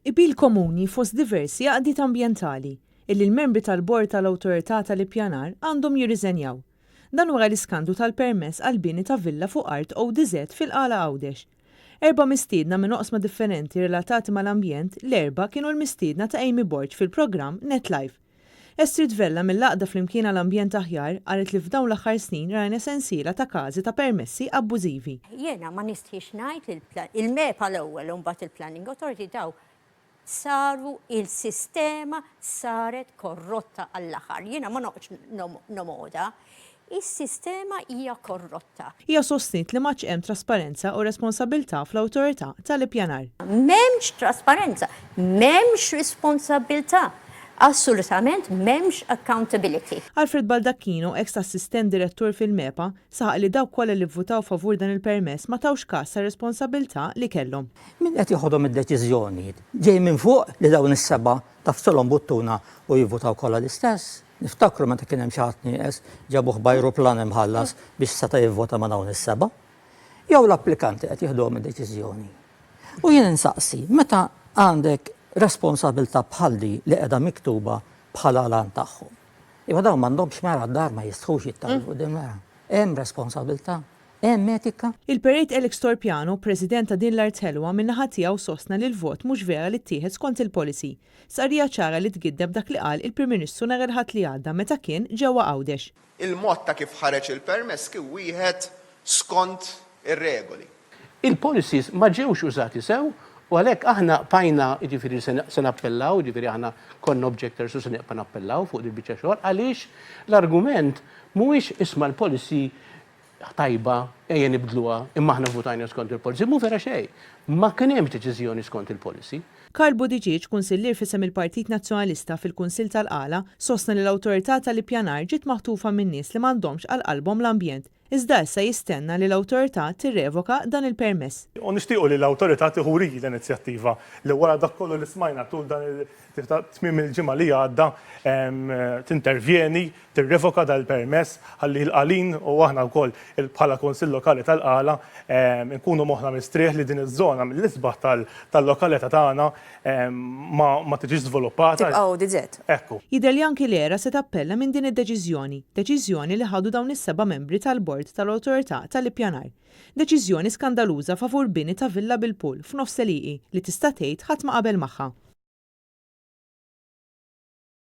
Qbil komuni fost diversi għaqdiet ambjentali illi l-membri tal-Bord tal-Awtorità tal-Ippjanar għandhom jirriżenjaw. Dan wara l-iskandlu tal-permess għall-bini ta' villa fuq art ODZ fil-Qala Għawdex. Erbgħa mistiedna minn oqsma differenti relatati mal-ambjent, l-Erbgħa kienu l-mistiedna ta' Amy Borg fil-programm Net Live. Estrid Vella mill-Għaqda Flimkien għal Ambjent Aħjar qalet li f'dawn l-aħħar snin rajna sensiela ta' każi ta' permessi abbużivi. Jiena ma nistħix ngħid li l-MEPA l-ewwel u mbagħad il-Planning Authority daw saru il-sistema saret korrotta għall-aħħar. Jiena ma noqgħodx nomgħodha. Is-sistema hija korrotta. Hija sostniet li m'għadx hemm trasparenza u responsabbiltà fl-Awtorità tal-Ippjanar. M'hemmx trasparenza, m'hemmx responsabbiltà, assolutament m'hemmx accountability. Alfred Baldacchino, eks assistent direttur fil-MEPA, saħaq li dawk kollha li vvutaw favur dan il-permess ma tawx kas tar-responsabbiltà li kellhom. Min qed jeħodhom id-deċiżjonijiet? Ġej minn fuq li dawn is-sebgħa tafsulhom buttuna u jivvutaw kollha l-istess? Niftakru meta kien hemm xi ħadd nieqes, ġabuh b'ajruplan imħallas biex seta' jivvota ma' dawn is-sebgħa. Jew l-applikanti qed jieħduhom id-deċiżjoni. U jien insaqsi, meta għandek responsabilità bħal di li qiegħda miktuba bħala l-għan tagħhom. Iva dawn m'għandhomx mera d-dar ma jistħux jittawlu quddiem mera. Hemm responsabilità? Hemm etika? Il-Perit Alex Torpiano, President ta' Din l-Art Ħelwa, min-naħa tiegħu sostna li l-vot mhux vera li ttieħed skont il-policy. Stqarrija ċara li tgiddeb dak li qal il-Prim Ministru nhar il-Ħadd li għadda meta kien ġewwa Għawdex. Il-mod ta' kif ħareġ il-permess kien wieħed skont ir-regoli. Il-policies ma ġewx użati sew u għalhekk aħna bqajna, jiġifieri se nappellaw, jiġifieri aħna konna objectors u se nibqa' nappellaw fuq dil-biċċa xogħol għaliex l-argument mhuwiex isma' l-policy tajba, ejja nibdluha, imma aħna vvutajna skont il-policy. Mhu vera xejn. Ma kien hemmx deċiżjoni skont il-policy. Karl Buttigieg, kunsillier f'isem il-Partit Nazzjonalista fil-Kunsill tal-Qala, sostna li l-Awtorità tal-Ippjanar ġiet maħtufa minn nies li m'għandhomx għal qalbhom l-ambjent, iżda issa jistenna li l-Awtorità tirrevoka dan il-permess. U nixtiequ li l-Awtorità tieħu hi l-inizjattiva li wara dak kollu li smajna tul dan tmiem il-ġimgħa li għadda tintervjeni tirrevoka dal-permess ħalli l-Qalin u aħna wkoll bħala Kunsill Lokali tal-Qala nkunu moħħna mistrieħ li din iż-żona mill-isbaħ tal-lokalità tagħna ma tiġix żviluppata. Tibqa' ODZ. Ekku. Jidher li anki l-ERA se tappella minn din id-deċiżjoni, deċiżjoni li ħadu dawn is-seba' membri tal-Bord tal-Awtorità tal-Ippjanar. Deċiżjoni skandaluża favur bini ta' villa bil-pool f'nofs għelieqi li tista' tgħid ħadd ma qabel magħha.